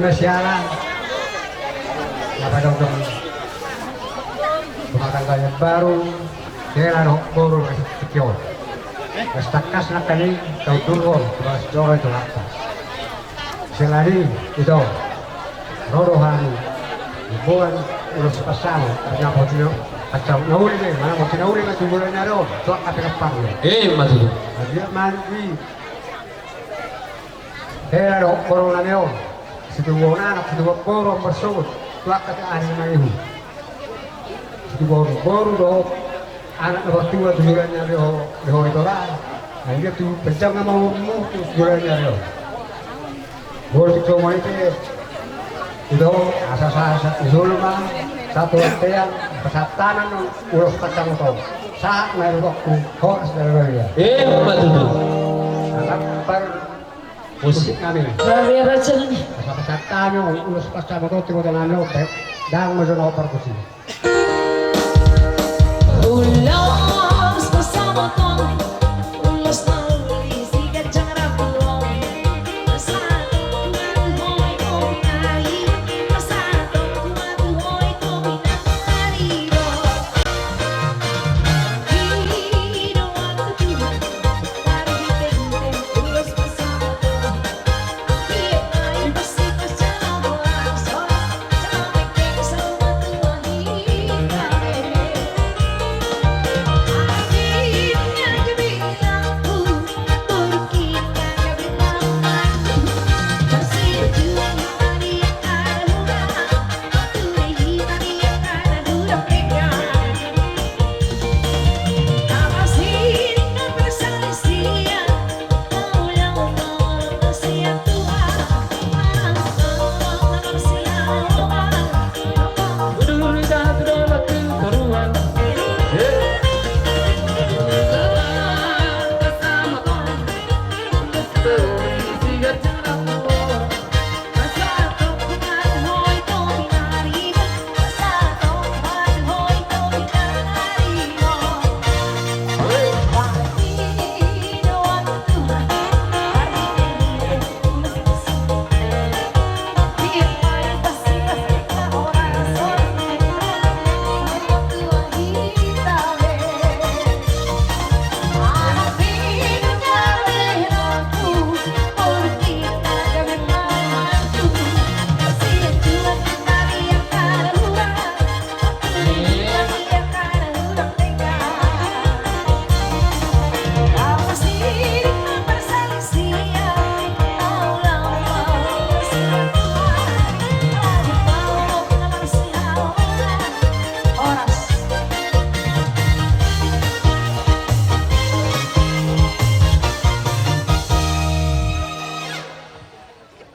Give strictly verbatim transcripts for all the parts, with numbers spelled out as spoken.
Sialan. Apa dong dong? Rumah tangga yang baru. Hela dohot boru na tingki on. Las tangkas nangkaning taundukhon tu las joro i tu hata. Selain itu, ro do hami mamboan ulos pansamot. Hanya boti na uli be, mana boti na uli ma tu bulan ni ari on. Suak kape kapang. Eh, maksudnya. Dia mandi. Hela dohot boru nami on. Situbuan anak, situbuan boru, marsogot tu angka ari na mangihut. Situbuan boru dohot anak na martua tu joloan ni ari on, di ho i tola. Nah, dia tu panjang ma umurmu tu joloan ni ari on. Boru tu songon i pe. Ito, asa sa, sa, jolo ma, satu teang, pasahat hamu ulos pansamot on. Sahat ma i dohononku, horas ma i. Eh, ma tutu. Angka par Musik nami. Maria Raja nami. Asa pasahat hamu ulos pansamot on tu ibota nami on pe. Dang ma jolo parkusi. Ulos pansamot on, ulos na uli siganjang rambu on. Pasahat on tu hami, hami nai. Pasahat on tu hami, hami nai.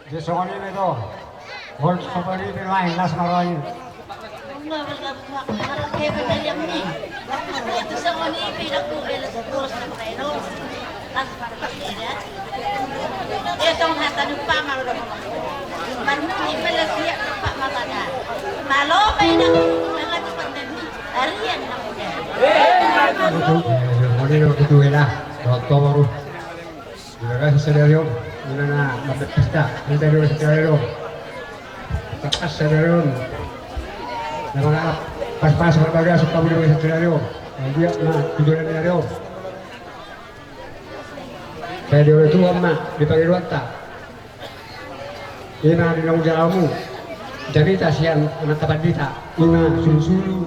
Jadi songon i ma ito. Molo songon i pe nuaeng, las ma roha i. Molo i do tutu, hela. Dohot ho boru. Di bagasan sadari on, di na marpesta, di bagasan sadari on. Tangkas sadari on. Na mangalap paspas marbagasan hamu di bagasan sadari on. Anggiat ma tu joloan ni ari on. Sai dioloi Tuhan ma di pangidoanta. Ima di naung jalo hamu. Jamita sian amanta pandita. Ima sulusulu.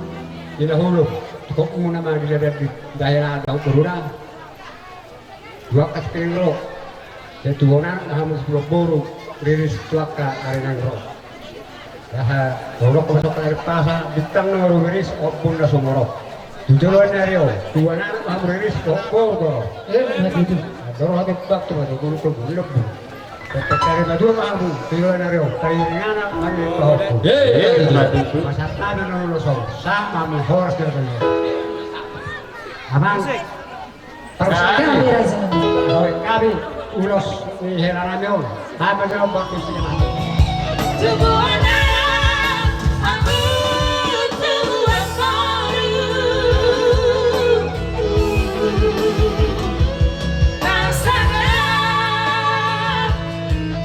Ima holong. Tukokmu nama di dadan di daerah daun berurang. Tu angka sipeleng ro. Sai tubuan anak ma hamu, situbuan boru, riris tu angka ari na ro. Aha, tolok ma sokal ari pasa, bintang na marumiris, ombun na sumorop. Tu joloan ni ari on, tubuan anak ma hamu riris, ombun na sumorop. Eh, begitu. Andor hati bak tu mata guru ke guru lebu. Tetap dari madua ma hamu, tu joloan ni ari on, tairing anak, mangin pahompu. Eh, eh, begitu. Pasahat nami na ulos on, sama mi horas jala. Amang. Parsahat nami raja. Hami ulos ni hela nami on. Hami jalo bakti sinema. Tubuan anak, hamu tubuan boru. Pasahat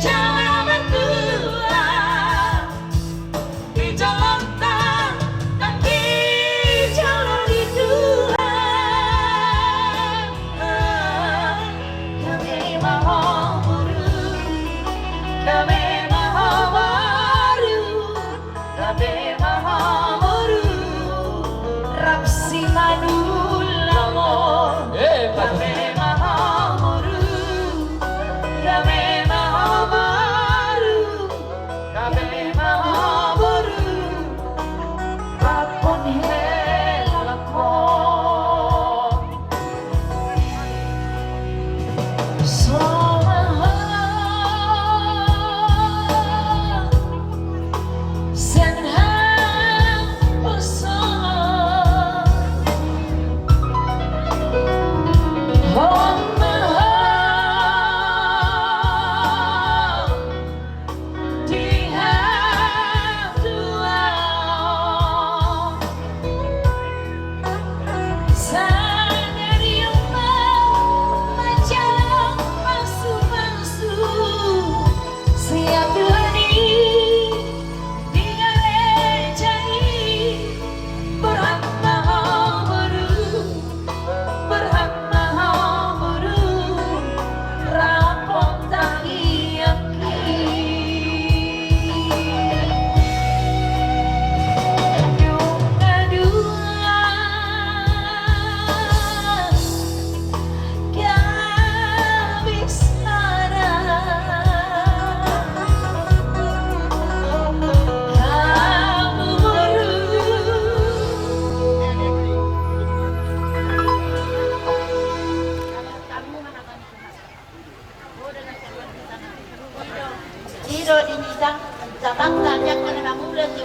jala martua.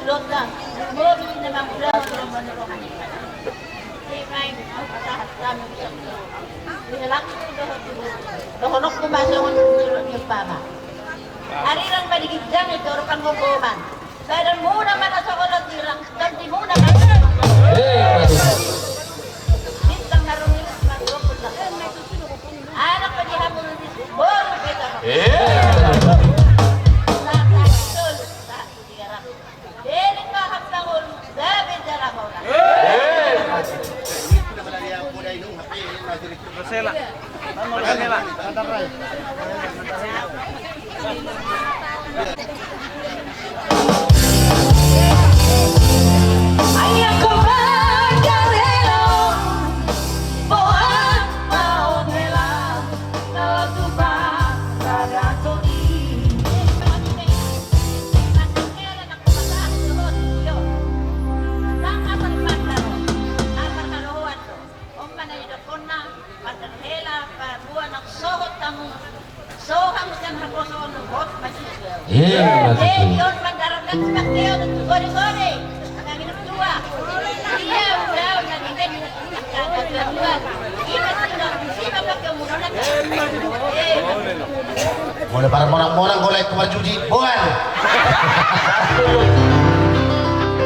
Dota, bobi na mangulahon rombongan rohani. Di main, pasahat kami bisa. Di langsung dohot tubuh. Dohononku masuk untuk nyuruh nyupama. Arirang ma di ginjang itu orang panggogoman. Badanmuna ma na so olot irang, tondimuna ma. Eh, bagus. Bintang na rumiris ma dua puluh. Anak pe di hamu rumiris, boru pe tama. Eh. Nah, nah, betul. Nah, tiga ratus. Beri paham bangun, gabe jala horas. Eh. Rosela. Rosela. On ma na nidokkonna, marhela paboa na sohot hamu, sohot hamu sian haposoon, hot ma tutu. Iya, ma tutu. Jadi on mandarat kan sepak dia untuk gode-gode. Kami dua. Iya, udah, udah, kita dua. Iya, sudah. Siapa pakai umur anak? Molo parmonang-monang, golek tu marjuji, boan.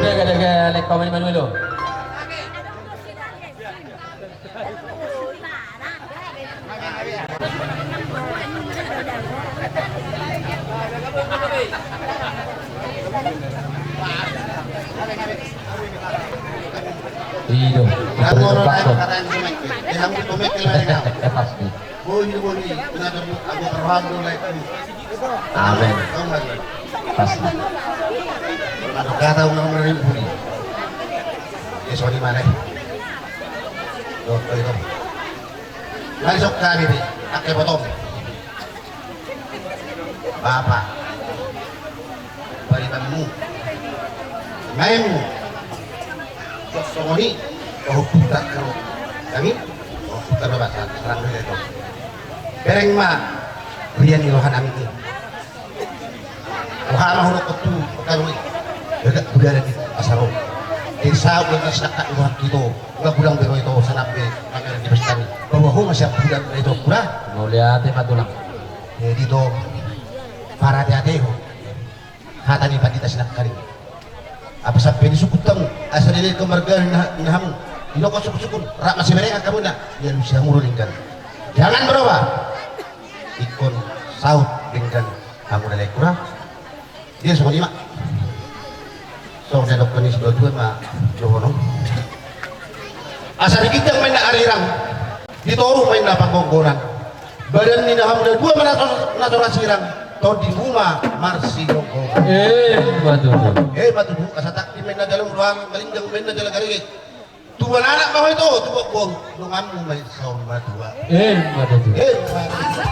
Dega, dega, lek kau main-main dulu. Ido. Kamu orang lain kata yang cuma itu. Dia kamu pemimpin lain kamu. Pasti. Boi, boi, na dohot ago roham do lae. Amen. Pasti. Adong hata unang merimpuli. Dia soni mana? Dohot itu. Langsung kami di, pakai potong. Bapa. Paribanmu. Maenmu. Songon i, pahompu ta ro. Kami, pahompu ta ro basa, serang dulu itu. Bereng ma, rian ni roha nami i. Roha ma huruk kotu, kami. Gagak budara di asaro. Desa, udah sedekah roha kita. Nggak kurang bero itu, sanap be, kami di pesta ni. Bahwa ho masih budara itu, kurang. Mauliate ma tulang. Jadi to, parate-ate ho. Hata ni pandita sinangkaning. Apa sampe ni sukutang, asa dilehon marga ni na-, ni hamu. Didok sukut-sukut, rap masiberengan hamu na. Ia lusi hamu do denggan. Jangan berubah. Ingkon saut denggan hamu na lae kura. Dia songon i ma. Songon na didok ni sidua-dua ma dohonon. Asa di ginjang ma inna arirang. Di toru ma inna panggonggonan. Badan ni na hamu na dua ma na so-, na so ra sirang, tondimu ma marsigonggoman. Eh, ma tutu. Eh, ma tutu. Asa takdi ma inna jala muluang, malinggang ma inna jala garege. Tubuan anak ma ho ito, tubuan boru, donganmu ma i saur matua. Eh, ma tutu. Eh, ma tutu.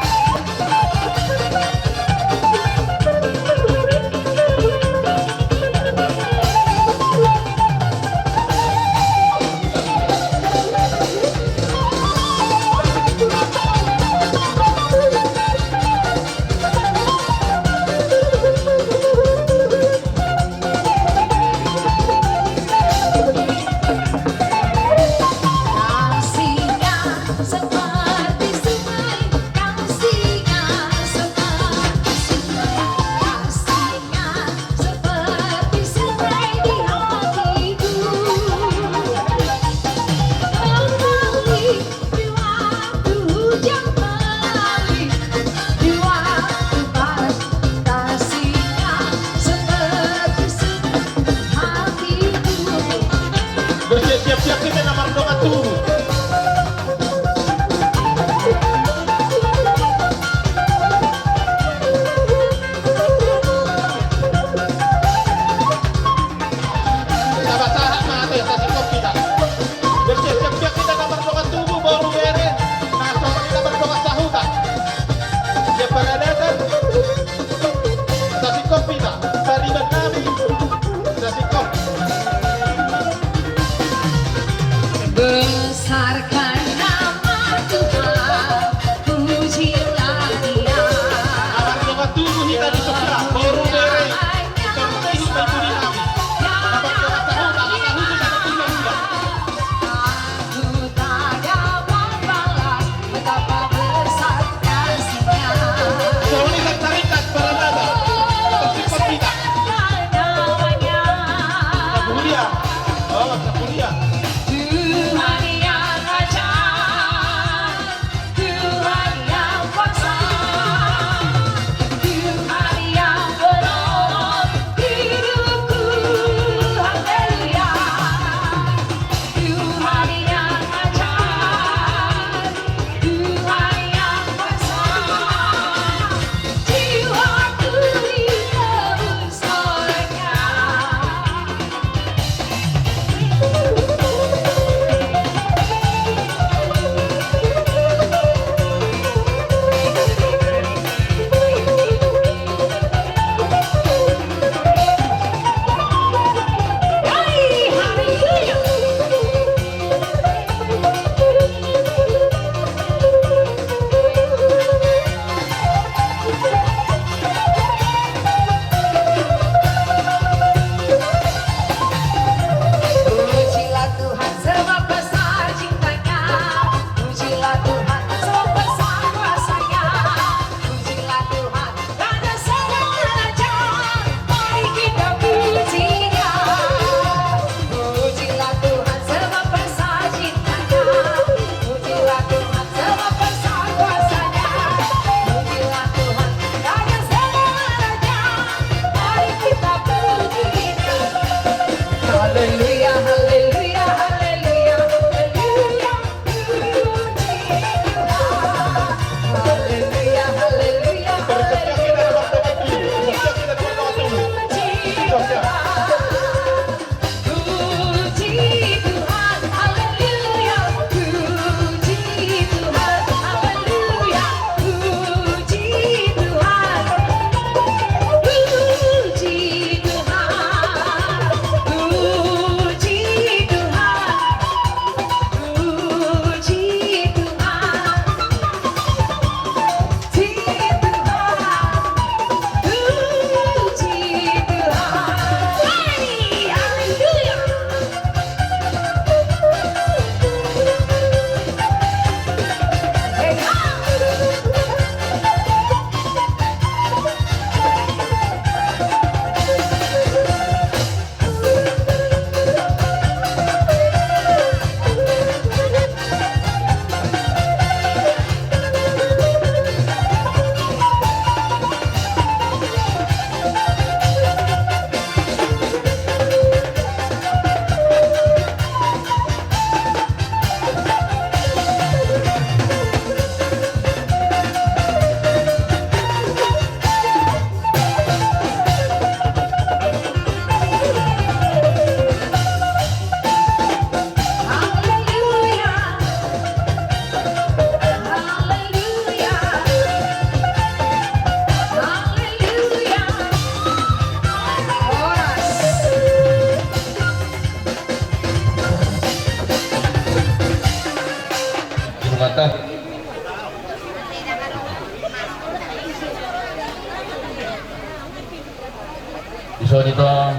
Dison i tong,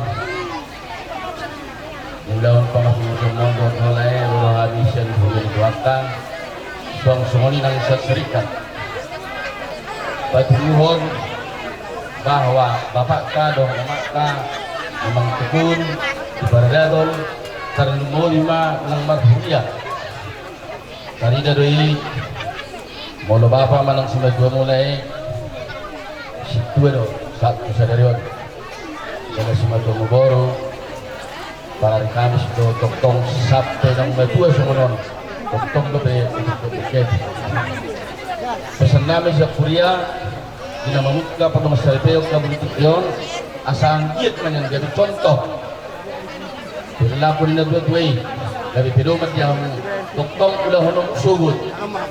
ulaon pangapunguton on dohot holan i, ro do hami sian huria ni Tuhanta, suang songon i nang sian serikat. Patuduhon bahwa bapakta dohot mamangta memang tekun di paradaton, tarlumobi ma nang marhuria. Tarida do i, molo bapa manang simatua muna i, sintua do sahat tu sadari on. Jala simatua mu boru, parari Kamis do tongtong sampe naung matua songon on, tongtong dope. Pesan nami sian huria, di na mamungka pardongansaripeon hamu di tingki on, asa anggiat ma nian gabe contoh perilaku ni natuatua i, gabe pedoman di hamu, tongtong ulahonon sogot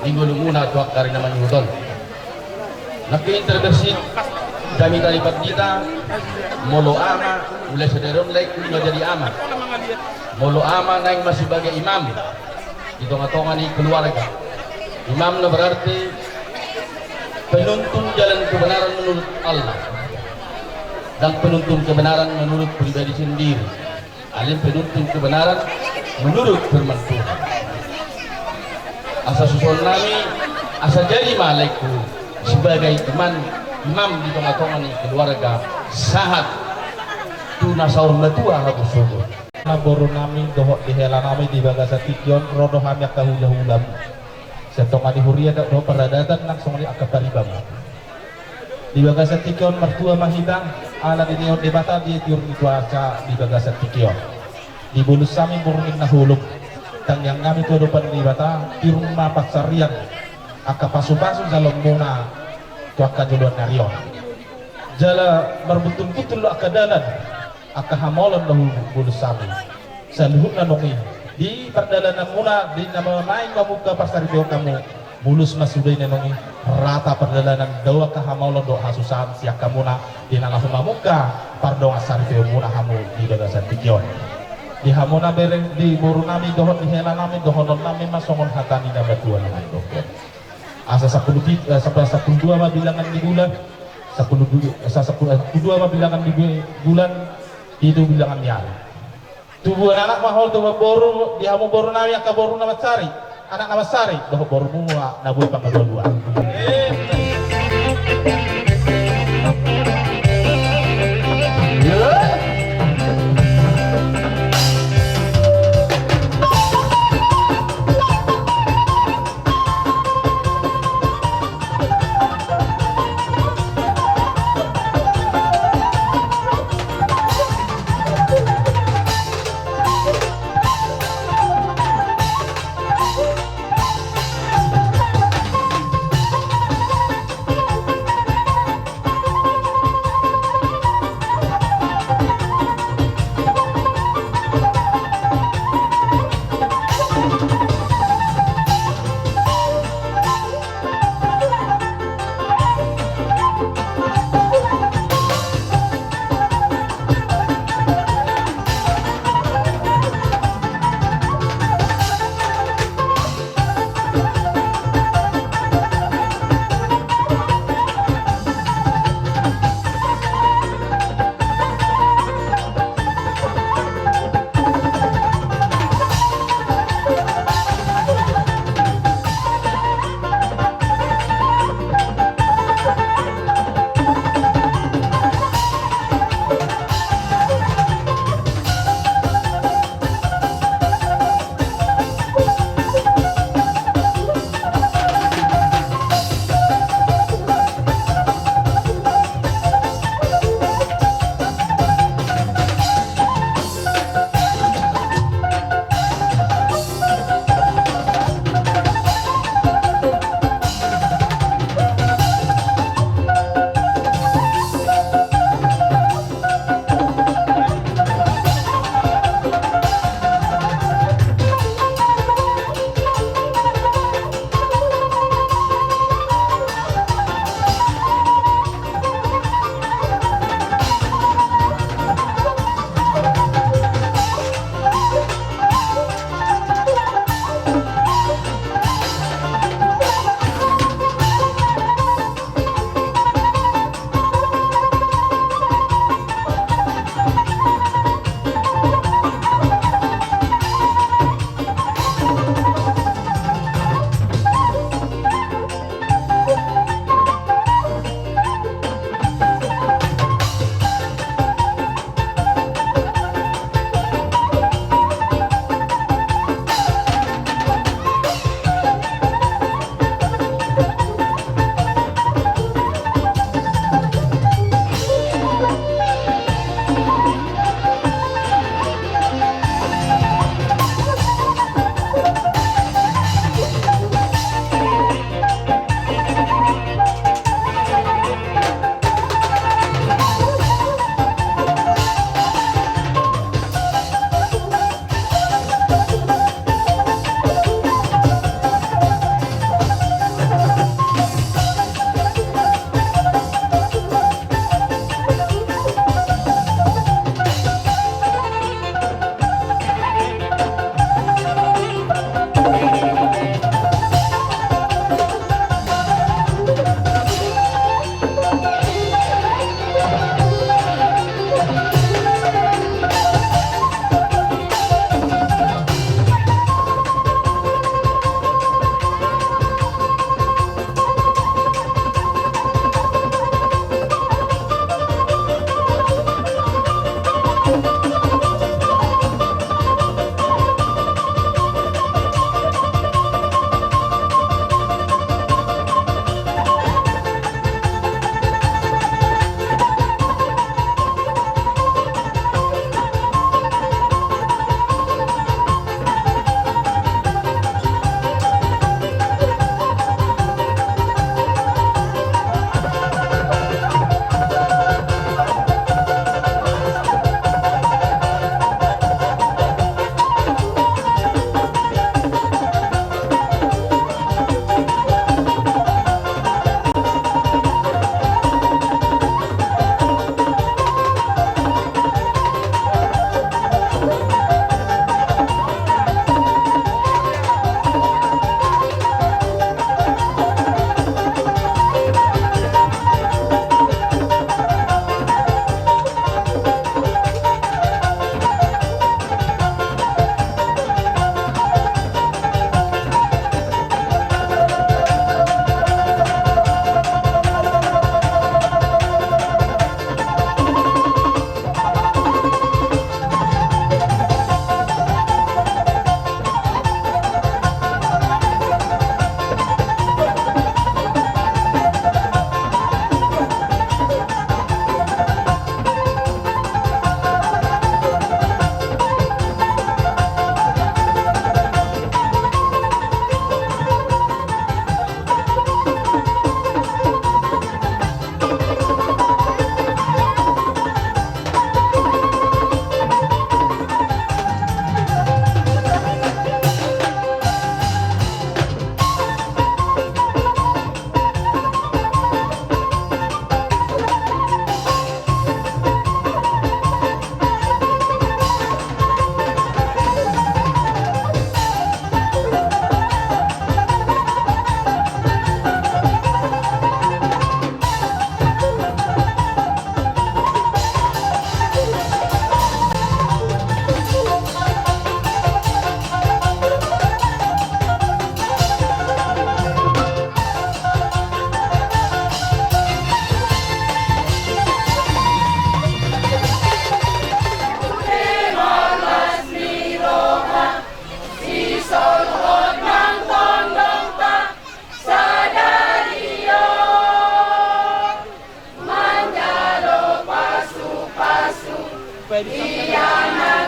di ngolumuna tu angka ari na mangihut on. Nangkin terbersih, jamita ni pandita, molo ama, mulai sadari on laengku ma jadi ama. Molo ama naeng ma sebagai imam di tongatonga ni keluarga. Imam na berarti penuntun jalan kebenaran menurut Allah dan penuntun kebenaran menurut pribadi sendiri. Alai penuntun kebenaran menurut firman Tuhan. Asa susuon nami, asa jadi ma laengku sebagai imam, imam di tongatonga ni keluarga, sahat tu na saur matua hamu sogot. Na boru nami dohot di hela nami, di bagasan tingki on ro do hami angka hulahula sian tonga ni huria dohot paradaton nang songon i angka pariban. Di bagasan tingki on martua ma hita, ala dilehon Debata di tiur ni kuasa di bagasan tingki on. Dibolus hami borngin na holom, tangiang nami tu adopan ni Debata, tiur ma pansarian angka pasupasu jaloonmuna tu angka joloan ni ari on. Jala marbutulbutul do angka dalan, angka hamaolon na hubolus hami. Saluhutna nunga i di pardalananmuna, di na naeng mamungka parsaripeon hamu, mulus ma sude i nunga i, rata pardalanan, dao angka hamaolon dohot hasusahan sian hamuna di na laho mamungka pardongansaripeonmuna hamu di bagasan tingki on. Di hamuna bere, di boru nami dohot di hela nami, dohonon nami ma songon hata ni na matua na mandok. Asa sampulu pit-, eh, sampe sampulu dua ma bilangan ni bulan, sampulu du-, asa sampulu, eh, sampulu dua ma bilangan ni bu-, bulan, pitu bilangan ni ari. Tubuan anak ma ho, tubuan boru, di hamu boru nami angka boru na mansari, anak na mansari, dohot borumu na boi pangalualuan.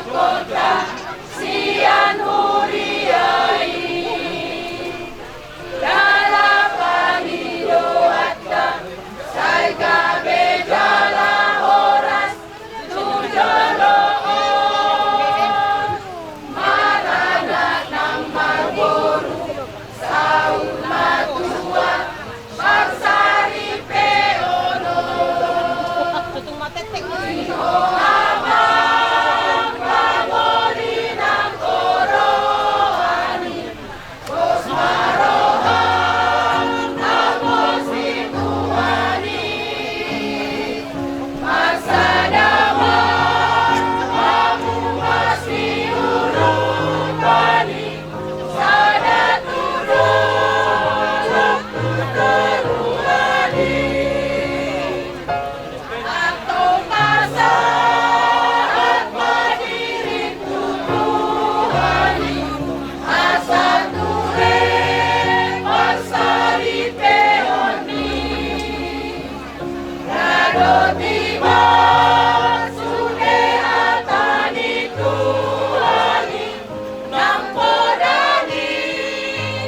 Kota sian huria i, jala pangidoanta sai gabe jala horas tu jolo on, maranak nang marboru saur matua. Parsaripeon on. Tutung matetek. Ino amang pangoli nang oroan i, pos ma roham, na pos ni Tuhan i. Marsada ma hamu pos ni oroan i. Sada tu dolok tu toruan i. Antong pasahat ma dirim tu Tuhan i, asa ture parsaripeon i. Na dohot i ma sude hata ni Tuhan i, nang poda ni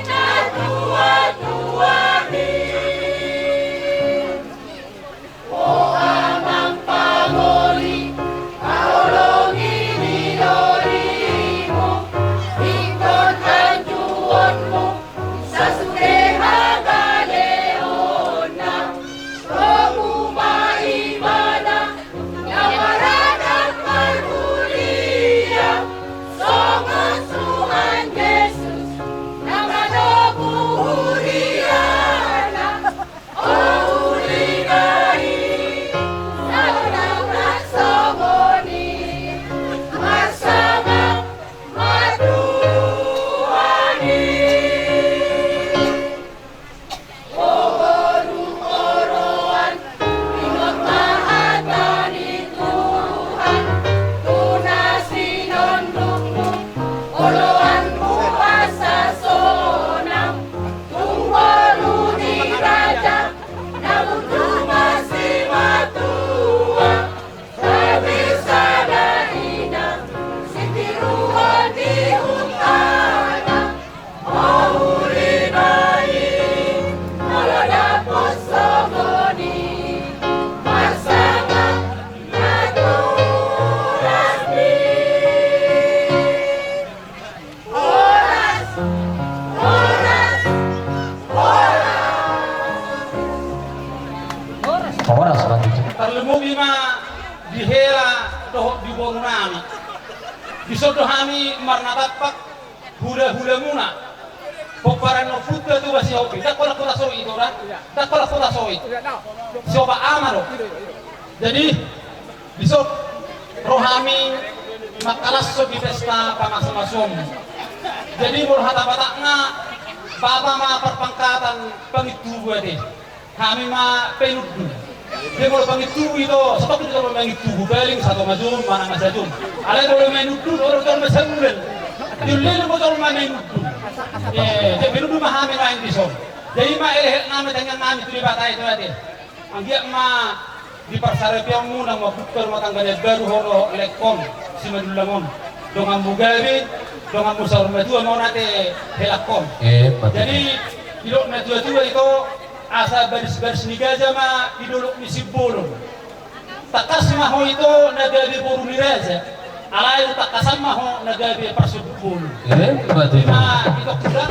natuatuami. O amang pangoli, haholongi ni dolimu, ingkon anjuonmu, sasude hagaleonna, lobu ma ibana, na maradat marhuria, songon Tuhan Jesus, na manogu huriana. O huria i, saudara songon i, marsangap ma Tuhan i. O boru oroan, ingot ma hata ni Tuhan, tu na sinondukmu, oloanmu asa sonang, tung boru ni raja, na burju masimatua, gabe sada inang, sitiruon di huta. O huria i, molo dapot songon i, marsangap ma Tuhan i. Horas, horas, horas. Horas, Bang. Tarlumobi ma di hela dohot di boru nami. Dison do hami marnatampak hulahulamuna. Pomparan ni ompunta Tuan Sihombing. Ndang holan hutasoit ito, da? Ndang holan hutasoit. Siopat ama do. Jadi, dison ro hami mangkalashon di pesta pamasumasuonmu. Jadi, molo hata Batakna, bapa ma parpangkatan pangintubu ate. Hami ma painundun. Jadi molo pangintubu ito, satontu do jolma mangintubu, paling satonga jom, manang na sajom. Alai molo manundun, olo jolma sabulan. Diulihon do jolma manundun. Eh, jadi painundun ma hami nuaeng dison. Jadi i ma elehelek nami, tangiang nami tu Debata ito ate. Anggiat ma di parsaripeonmu, nang mambuka rumah tangga na baru ho dohot helangkon Simanullang on. Donganmu gabe, donganmu saur matua ma on ate helangkon. Eh, betul. Jadi, didok natuatua ito, asa barisbaris ni gaja ma di dolok ni Simbolon. Tangkas ma ho ito na gabe boru ni raja. Alai tangkasan ma ho na gabe parsonduk boru. Eh, betul. Ima ito kuda.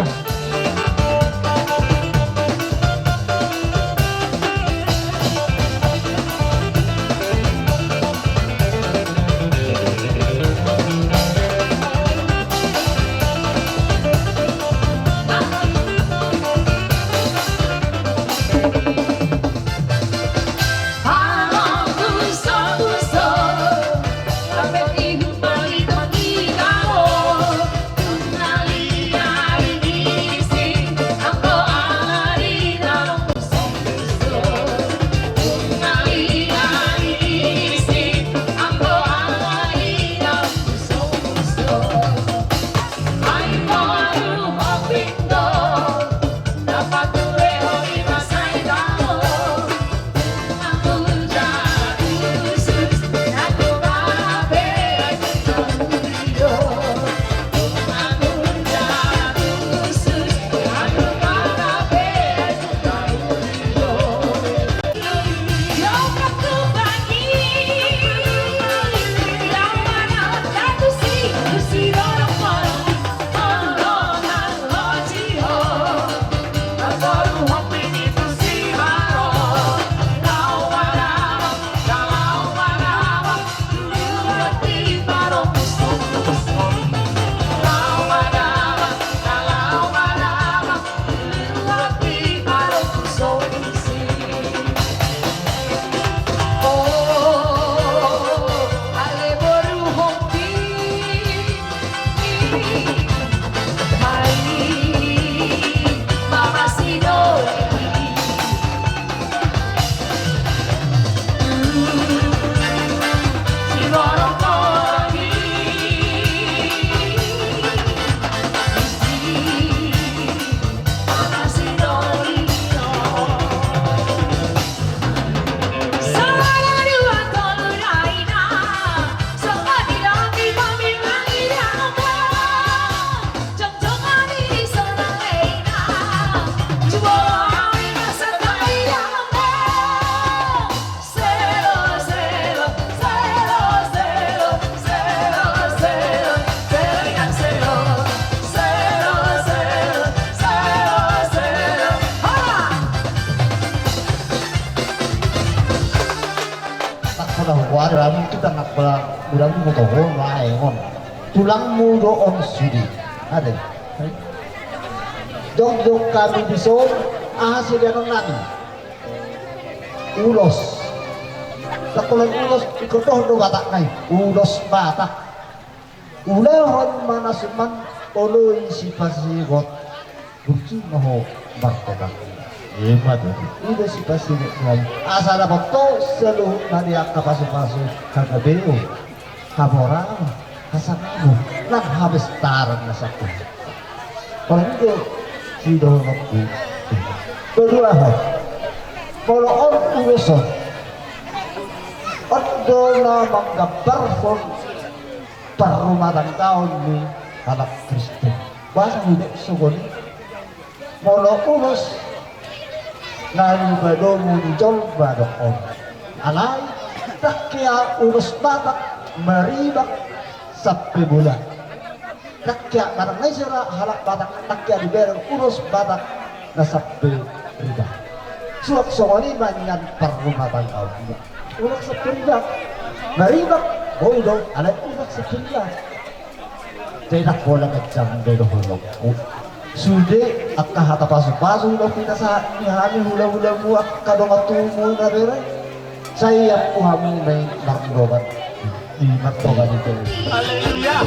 Ari ramu kita nak ba, ulang mu toho laengon. Tulangmu do on sude. Ate. Jongjongjong hami dison, aha silehonon nami? Ulos. Takolon ulos, ingkon dohot do Batak nai. Ulos Batak. Ulahon ma na suman, oloi sipasigot. Burju ma ho martogang. Ima tutu. I do sipasigot nai. Asa dapot ho saluhutna di angka pasupasu, hagabeon, hamoraon, hasangapon, nang habestaran na sampulu. Paling do sidohononku. Paduahon. Molo on ulos on, on do na manggambarhon parrumatanggaon ni halak Kristen. Boasa hudok songon i? Molo ulos na nipadomu ni jolma do on. Alai ndang hea ulos Batak maribak sampe bola. Ndang hea, manang na ise ra halak Batak, ndang hea dibereng ulos Batak na sampe ribak. Suang songon i ma nian parrumatanggaon. Ulos sampe ribak. Maribak, boi do, alai ulos sampe ribak. Jadi ndang pola ganjang be dohononku. Sude angka hata pasupasu do pinasahat ni hami hulahulamu angka dongan tubumu na bere. Sai ampu hamu ma i mardoban. I mardoban i. Haleluya.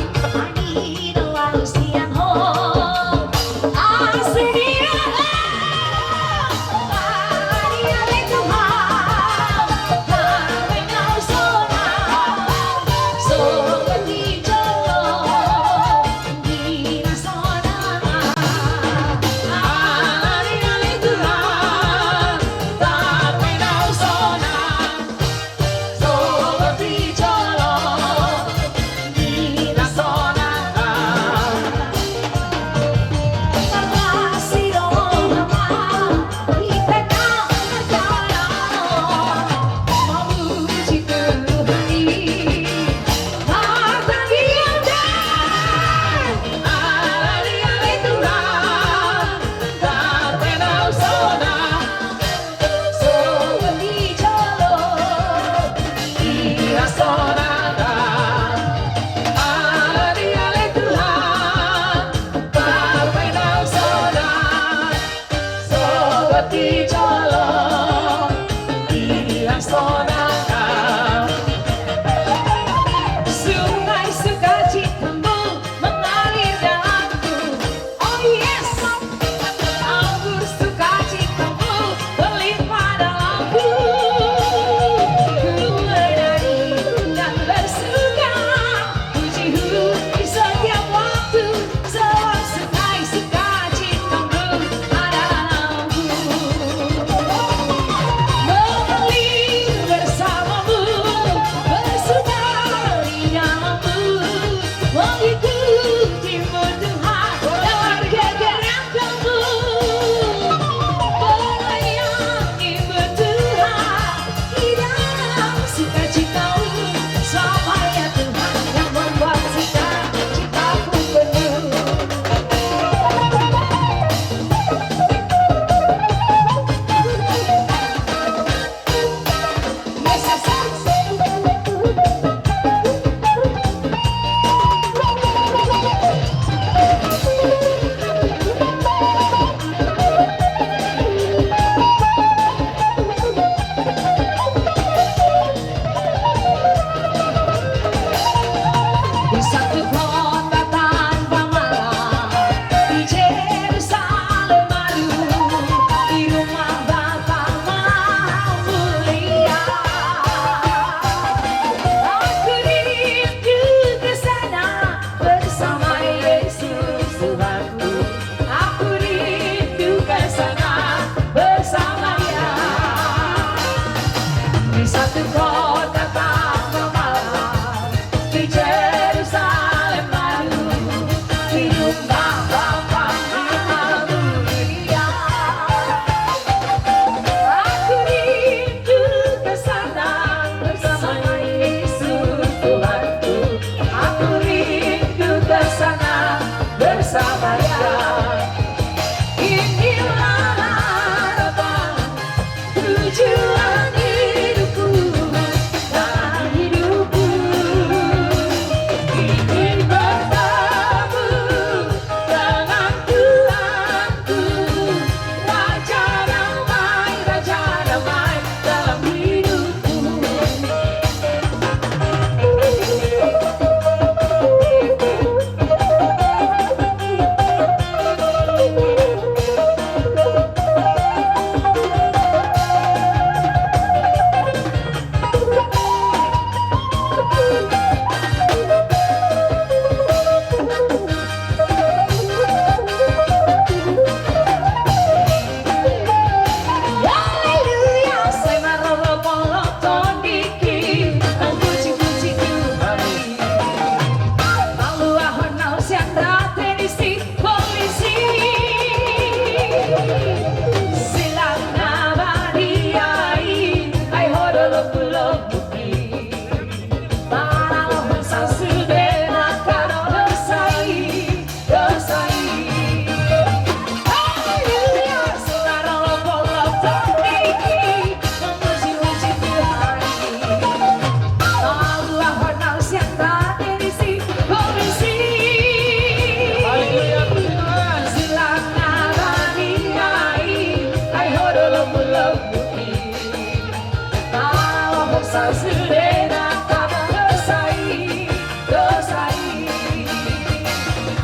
Sasudena, dosa i, dosa i.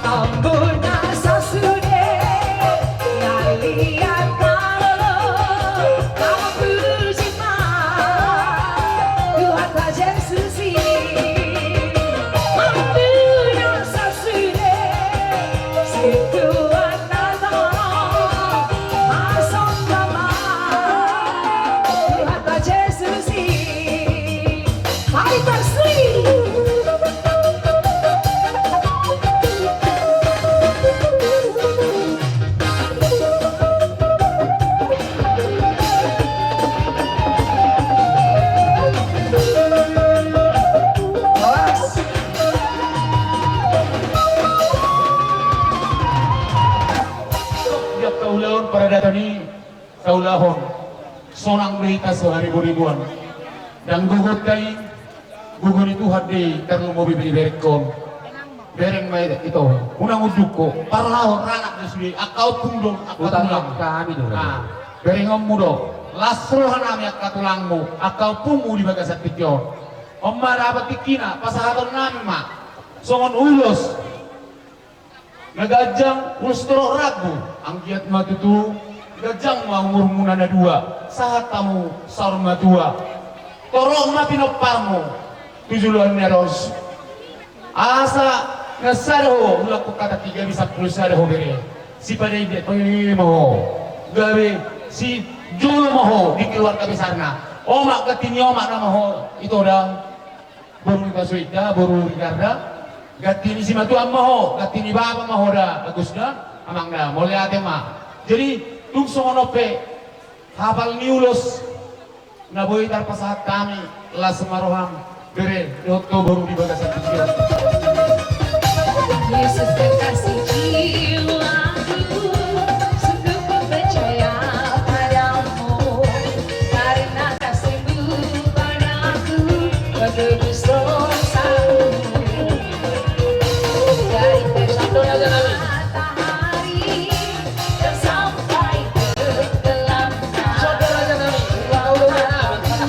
Ampunna sasudena, liat na lolo. Ampunna Tuhanta Jesus i. Ampunna sasudena, si Tuhan na tongtong. Hasonang ma Tuhanta Jesus i. Hai, tarsui. Di angka ulaon paradaton i, taulahon sonang do hita saharibu-ribuan. Ndang gogonta i, gogo ni Tuhan do i tarlumobi iberengkon. Bereng ma ito, unang unduk ho, parlahon ranak do sude, angka ompung do, angka tulang. Berengonmu do, las rohanami angka tulangmu, angka ompungmu di bagasan tingki on. On ma dapot tingkina, pasahatonnami ma songon ulos na ganjang, ulos torop rambu. Anggiat ma tutu ganjang ma umurmuna na dua, sahat hamu saur matua. Torop ma pinomparmu tu joloan ni ari on. Asa na sada ho, ulangkon hata tiga bisa pulu sada ho bere. Sipadaindainna ma ho, gabe sijolo ma ho di keluarga besarna. Omak, ganti ni omakna ma ho, ito da. Boru ni Pasoinda, boru ni Garda, ganti ni simatuam ma ho, ganti ni bapa ma ho da, bagus da, amang da, mauliate ma. Jadi, tung songon on pe, hapal ni ulos na boi tarpasahat hami, las ma roham, bere, dohot ho boru di bagasan tingki on. Yesus kekasih jiwaku, sungguh ku percaya padamu, karena kasihmu padaku menebus dosaku. Dari terbitnya matahari dan sampai tenggelamnya,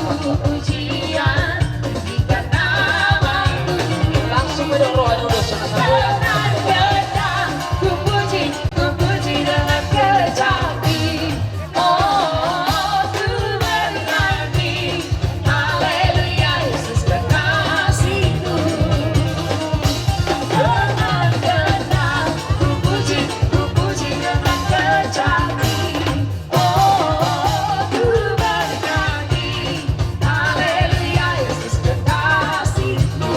puji-pujian tinggikan namamu. Langsung pedang rohani udah sama-sama. Dengan gendang ku puji, ku puji dengan kecapi. Oh, ku bernyanyi, haleluya, Yesus kekasihku. Dengan gendang ku puji, ku puji dengan kecapi. Oh, ku bernyanyi, haleluya, Yesus kekasihku.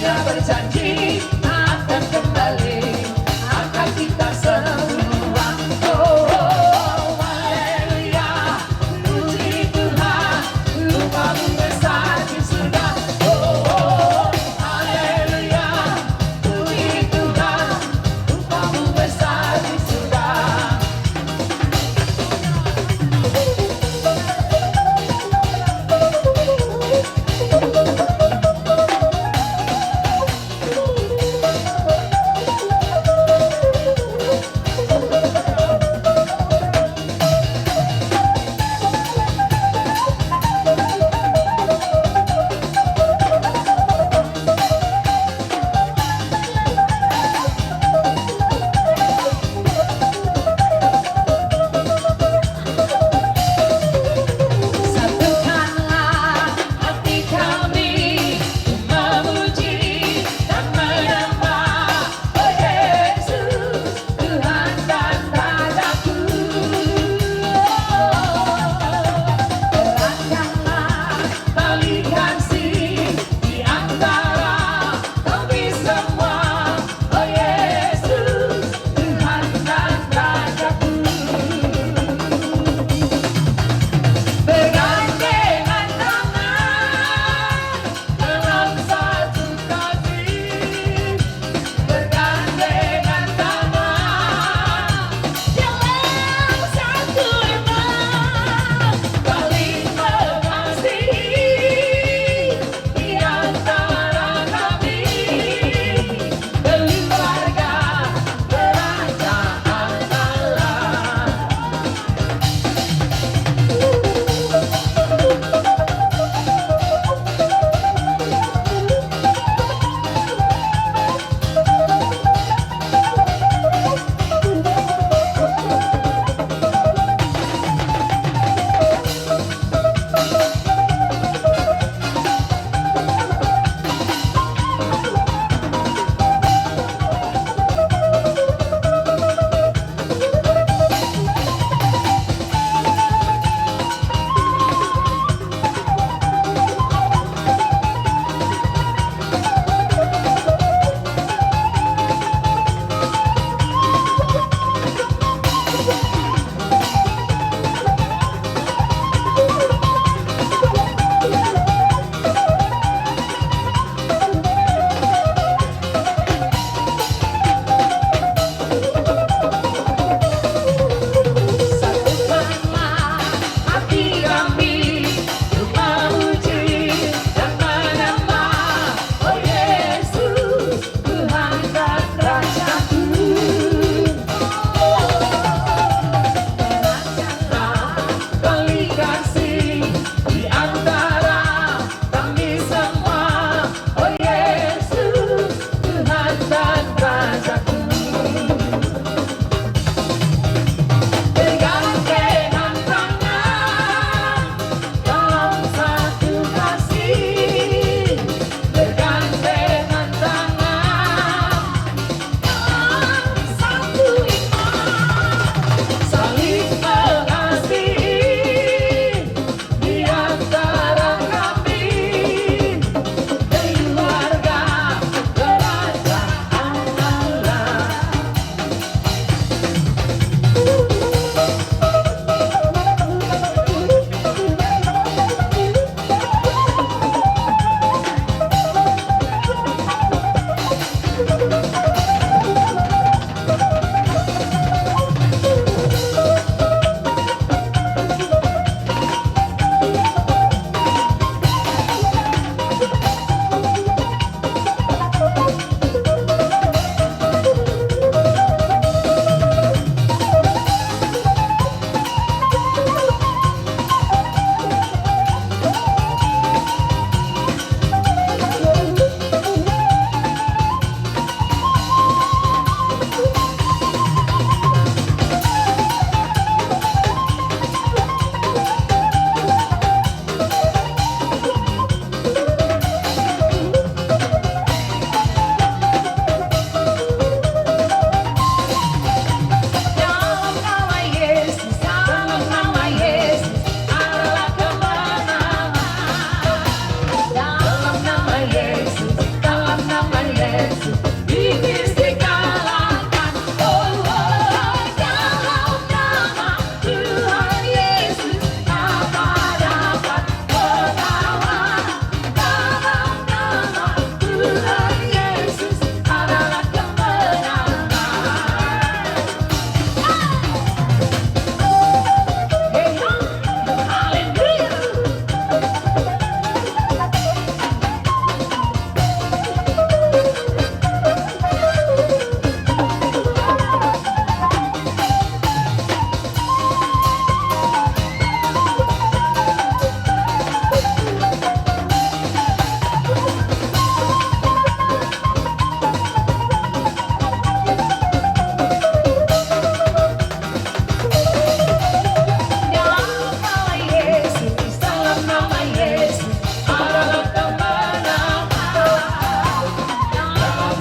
Berjanji akan kembali, akan kita semua. Oh, haleluya, puji Tuhan, rupa-Mu besar di surga. Oh, haleluya, puji Tuhan, rupa-Mu besar di surga.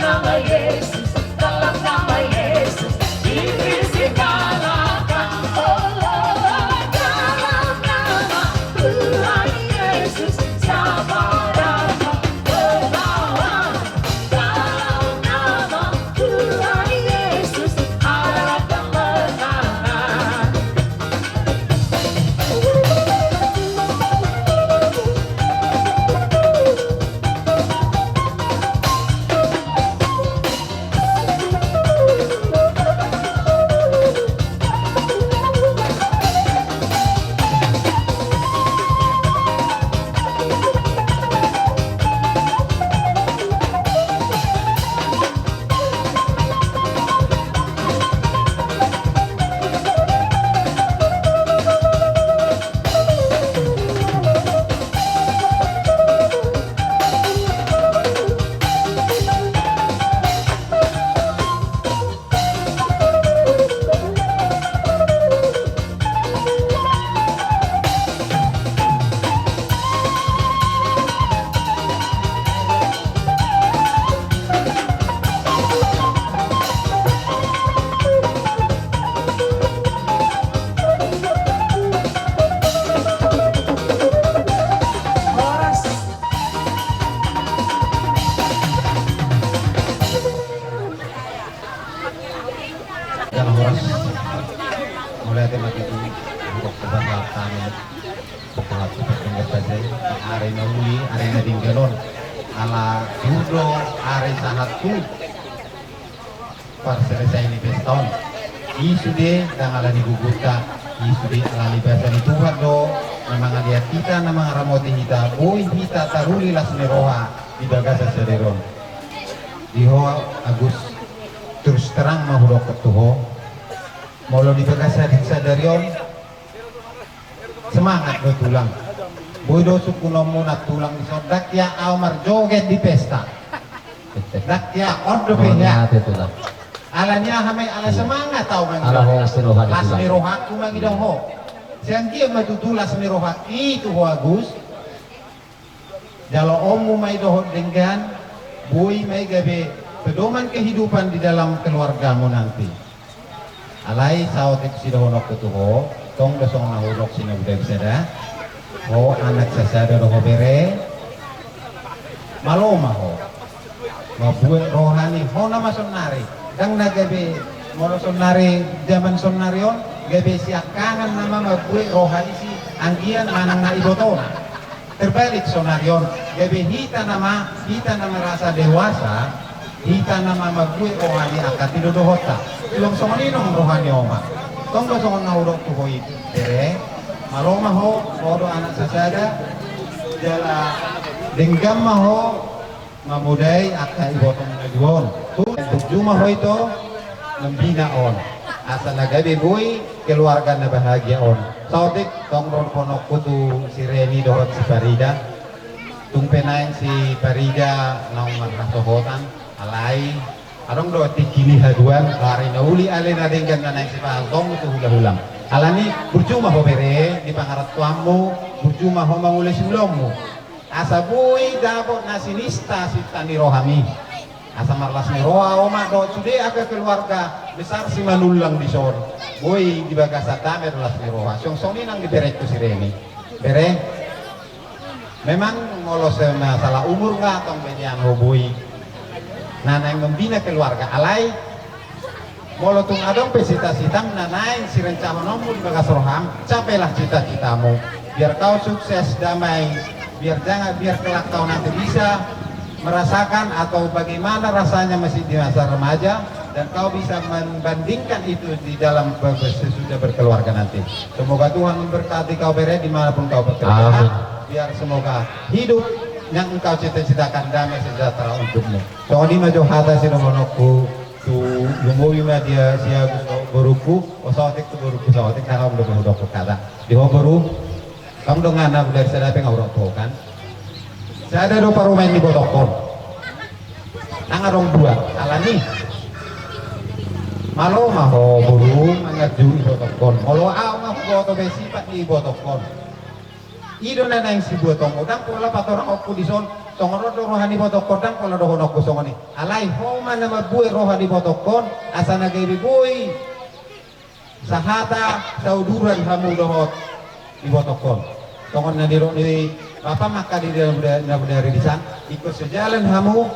Nama Yesus, dalam nama Yesus, diri segala. Oh, dalam nama Tuhan Yesus, siapa dapat melawan? Dalam nama Tuhan Yesus, ada kemenangan. Jala horas. Mauliate ma tutu. Buat kepada kami. Buat kepada kami. Ari na uli, ari na denggan on. Ala tudo, ari sahat tu. Parselesai ni pesta on. I sude ndang ala ni gugurta. I sude ala ni basa ni Tuhan do. Na mangaliat hita, na mangaramoti hita. Boi hita taruli las ni roha di bagasan sadari on. Di ho Agus, terus terang ma hudokkon tu ho. Molo di bagasan sadari on, semangat do tulang. Boi do sungkunonmuna tulang dison, ndang hea au marjoget di pesta. Ndang hea, on dope hea. Ala ni aha ma i, ala semangat au mangido. Ala las ni roha ni tulang. Las ni rohangku mangido ho. Sai anggiat ma tutu las ni rohangki tu ho Agus. Jaloonmu ma i dohot denggan, boi ma i gabe pedoman kehidupan di dalam keluargamu nanti. Alai saotik sidohononku tu ho, tong do songon na hudok si na buda sada, ho anak sasada do ho bere, malo ma ho. Mambuat roha ni ho nama sonnari. Ndang na gabe, molo sonnari, jaman sonnari on, gabe siangkangan nama mambuat roha ni si anggian manang na ibotona. Terbalik sonnari on, gabe hita nama, hita nama rasa dewasa, hita nama mambuat roha ni angka tido dohonta. Tulang songon i nang roha ni oma. Tong do songon na hudok tu ho i, bere, malo ma ho, ho do anak sasada, jala denggan ma ho, mamodai angka ibotongmu na dua on. Tu, burju ma ho ito, membina on. Asa na gabe boi keluarga na bahagia on. Saotik, tong dohononku tu si Reni dohot si Farida. Tung pe naeng si Farida naung marhasohotan, alai adong do tingki ni haduan, ari na uli ale na denggan na naeng sipasahaton tu hulahulam. Alani, burju ma ho bere, di pangarantoanmu, burju ma ho mangulai siulaonmu. Asa boi dapot na sinista sinta ni rohami. Asa marlas ni roha oma dohot sude angka keluarga besar Simanullang dison. Boi di bagasan dame dohot las ni roha. Songon i nang di berengku si Reni. Bere. Memang molo semasalah umur nga tong be nian ho boi. Na naeng membina keluarga alai. Molo tung adong pe cita-citam na naeng sirencahononmu di bagas roham, capailah cita-citamu. Biar kau sukses, damai, biar jangan, biar kelak kau nanti bisa merasakan atau bagaimana rasanya masih di masa remaja, dan kau bisa membandingkan itu di dalam be-, be-, sesudah berkeluarga nanti. Semoga Tuhan memberkati kau bere dimanapun kau bekerja. Amin. Biar semoga hidup yang engkau cita-citakan damai sejahtera untukmu. Songon i ma jo hata sidohononku. Tu lumobi ma dia si Agus dohot borungku, o saotik tu borungku saotik, nang au dope hudok hata. Di ho boru, tong dongan na dari sada pe nga hudok ho kan. Sada do parumaen ni ibotongkon. Nang adong dua, alani. Malo ma ho boru, mangarju ibotongkon. Molo au nga huboto be sipat ni ibotongkon. I do na naeng sibuatonmu, ndang pola patorangku dison, Tongon ro do roha ni ibotongkon, ndang pola dohononku songon i. Alai ho ma na mambuat roha ni ibotongkon, asa na gabe boi sahata sauduran hamu dohot ibotongkon. Tongon na nidok ni bapa ma angka di na buna-, na bonari di san, ingkon sejalan hamu,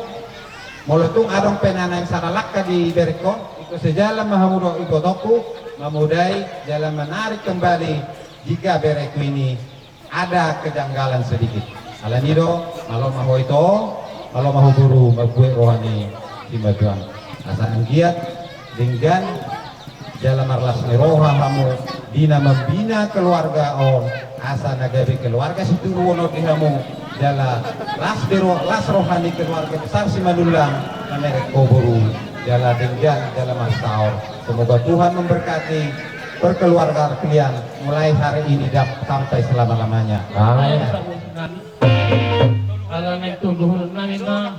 molo tung adong pe na naeng sala langka di berengkon, ingkon sejalan ma hamu dohot ibotongku, mamodai jala manarik kembali jika berengku ini ada kejanggalan sedikit. Alani do, malo ma ho ito, malo ma ho boru, mambuat roha ni simatua. Asa anggiat denggan jala marlas ni roha hamu di na mambina keluarga on, asa na gabe keluarga situruon on di hamu, jala las be ro-, las roha ni keluarga besar Simanullang, na mereng ho boru, jala denggan jala marsaor. Semoga Tuhan memberkati perkeluargaan kalian mulai hari ini dan sampai selama-lamanya. Amin. Ala naeng tunggu huruf nami ma.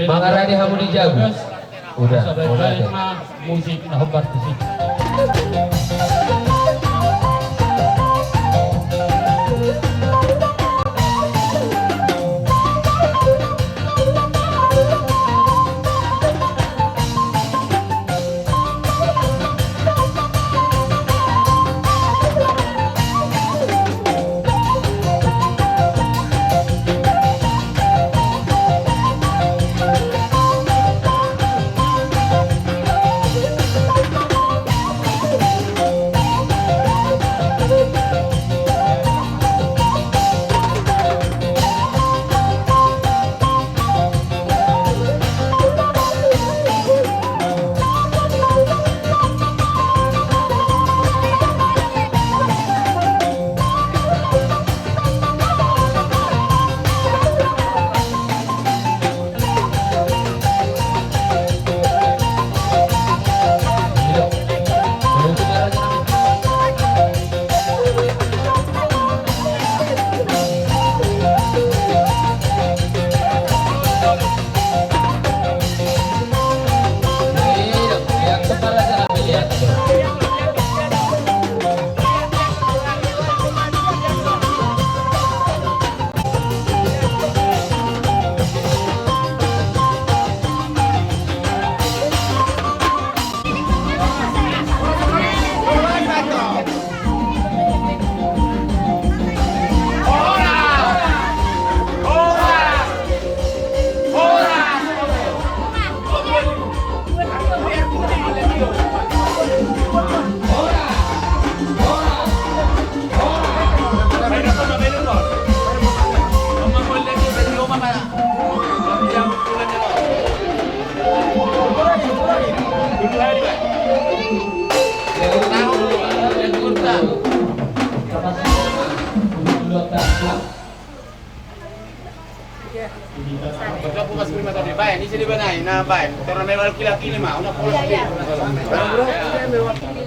Mangarani hamu di jabu. Udah, mulai. Musik na hombar di sini. Baik, ini jadi banai, nah, baik. Karena memang laki-laki ini mah, udah polos. Iya, iya. Nah, ya.